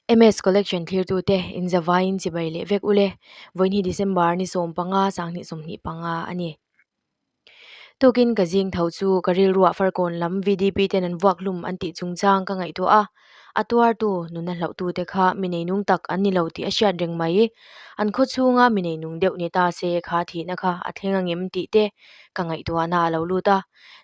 MS Collection thlirtute inzavaiin chibai leh vek ule. Vawiin hi December ni 15, 2025 a ni. Tukin ka zing tho chu ka rilruah Farkawn lam VDP ten an vuak hlum an tih chungchang ka ngaihtuah a, a tuartu nuna hlauhtute kha mi neinung tak an ni lo tih a hriat reng mai. An khaw chhunga mi neinung deuh ni ta se kha thihna kha a thleng angem tih te ka ngaihtuahna a lo lut a.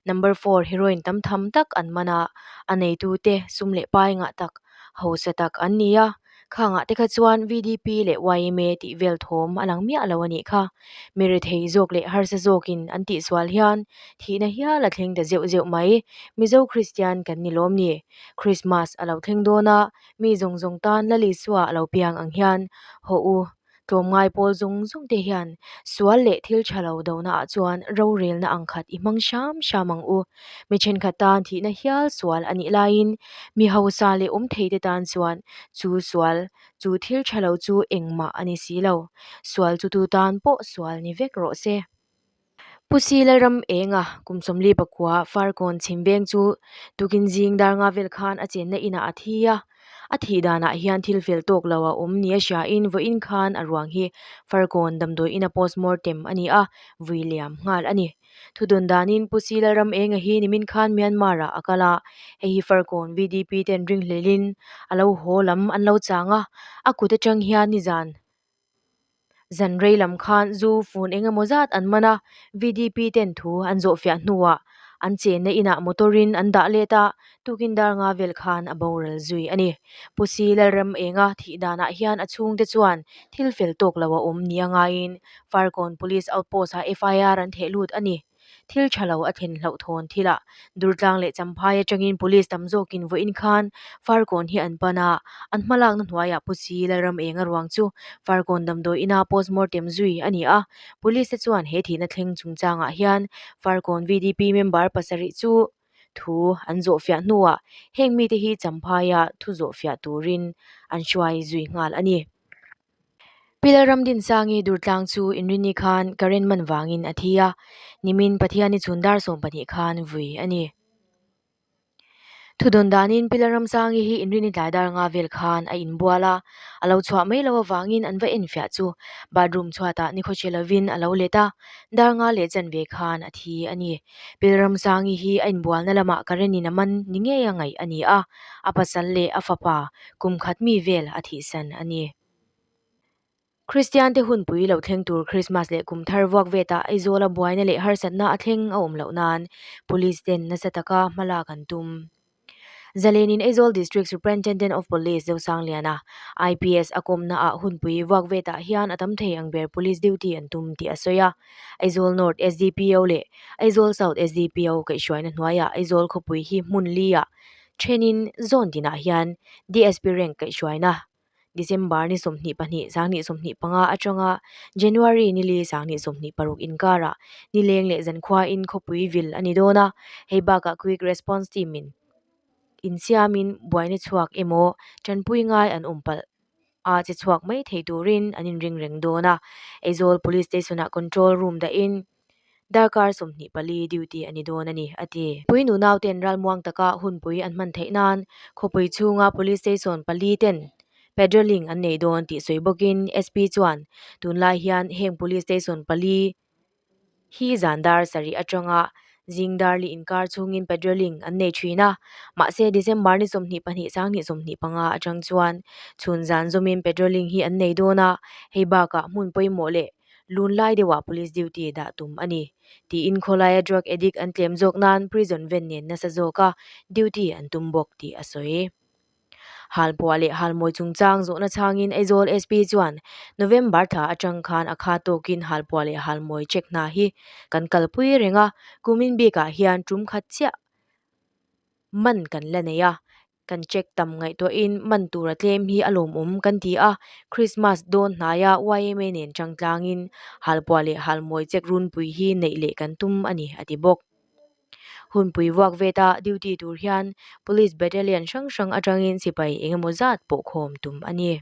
Number four heroin tam tham tak an man a, a neitute sum leh pai ngah tak hausa tak an ni a. Khangah te kha chuan VDP leh yma tih vel thawm a lang miah lo a nih kha. Mi rethei zawk leh harsa zawkin an tihsual hian thihna hial a thleng ta zeuh zeuh mai. Mizo Kristian kan ni lawm ni. Krismas a lo thleng dawn a, mi zawng zawng tan Lal Isua a lo piang ang hian haw u. Tlawmngai pawl zawng zawng te hian sual leh thil tha lo dona ah chuan rorelna ang khat i hmang hram hram ang u. Mi thenkhat tan thihna hial sual a nih laiin mi hausa leh awm thei te tan chuan chu sual chu thil tha lo chu engmah a ni si lo. Sual chu tu tan pawh sual ni vek rawh se. Pu Si Lalram Enga kum 44 Farkawn chhim veng chu tukin zing dar nga vel khan a chenna inah a thi a, a thih danah hian thil fel tawk lo a awm nia hriain vawiin khan a ruang hi Farkawn damdawi ina postmortem a ni a, vui liam nghal a ni. Thudawn danin Pu Si Lalram Enga hi nimin khan Myanmar ah a kal a, hei hi Farkawn VDP ten ringhlelin a lo haw lam an lo chang a, a kut atang hian nizan Zan rei lam khan zu fun eng emaw zat an man a, VDP ten thu an zawhfiah hnuah an chenna inah motor in an dah let a, tukin dar nga vel khan a boral zui a ni. Pu Si Lalram Enga thih danah hian a chhungte chuan thil fel tawk lo a awm nia ngaiin Farkawn Police Outpost ah FIR an theh lut a ni. Thil tha lo a thlen hlauhthawn thilah Durtlang leh Champhai atangin Police tam zawkin vawiin khan Farkawn hi an pan a, an hmalakna hnuaiah Pu Si Lalram Enga ruang chu Farkawn damdawi ina postmortem zui a ni a, Police te chuan he thihna thleng chungchangah hian Farkawn VDP member pasarih chu thu an zawhfiah hnuah heng mite hi Champhaia thu zawhfiah turin an hruai zui nghal a ni. Pi Lalramdinsangi Durtlang chu Inrini khan current man vangin a thi a, nimin Pathiani chhun dar 12 khan vui a ni. Thudawn danin Pi Lalramsangi hi Inrini tlai dar nga vel khan a inbual a, a lo chhuah mai loh avangin an va enfiah chu bathroom chhuatah nikhawchhe lovin a lo let a, dar nga leh chanve khan a thi a ni. Pi Lalramsangi hi a inbualna lamah current in a man ni ngei a ngaih a ni a, a pasal leh a fapa kum khat mi vel a thihsan a ni. Kristiante hunpui lo thleng tur Krismas leh kum thar vuak vetah Aizawla buaina leh harsatna a thleng a awm loh nan Police ten nasa taka hmalak an tum. Zalenin Aizawl District Superintendent of Police Zosangliana, IPS a kawmna ah hunpui vuak vetah hian a tam thei ang ber Police duty an tum tih a sawi a. Aizawl North SDPO leh Aizawl South SDPO kaihhruaina hnuaiah Aizawl khawpui hi hmun li ah thenin zone tinah hian DSP rank kaihhruaina December ni 22 2025 atanga January ni li 2026 inkarah nileng leh zankhuain khawpui vil a ni dawn a, hei bakah Quick Response Team in insiamin buaina chhuak emaw tanpui ngai an awm palh a che chhuak mai thei turin an inring reng dawn a, Aizawl Police Station ah Control Room dahin Darkar 24 duty a ni dawn a ni, a ti. Pui nunau ten ralmuang taka hunpui an hman theih nan khawpui chhunga police station pali ten patrolling an nei dawn tih sawi bawkin SP chuan tunlai hian heng police station pali hi zan dar sarih atanga zing dar lih inkar chhungin patrolling an nei thin a, mahse December ni 22 2025 atang chuan chhun zan zawmin patrolling hi an nei dawn a, hei bakah hmun pawimawh leh Lunlai deuhah police duty dah tum a ni. Tiin khawlaia drug addict an tlem zawk nan prison ven nen nasa zawka duty an tum bawk tih a sawi. Halpuah leh halmawi chungchang zawhna chhangin Aizawl SP chuan November thla atang khan a kha tawkin halpuah leh halmawi check hna hi kan kalpui reng a, kumin bikah hian tum khat chiah man kan la nei a, Kan check tam ngaihtuahin man tur a tlem hi a lawmawm kan ti a, Christmas dawn hnaia yma nen changtlangin halpuah leh halmawi check runpui hi neih leh kan tum a ni, a ti bawk. Hunpui vuak veta duty tur hian Police Battalion hrang hrang atangin sipai engemaw zat pawh khawm tum a ni.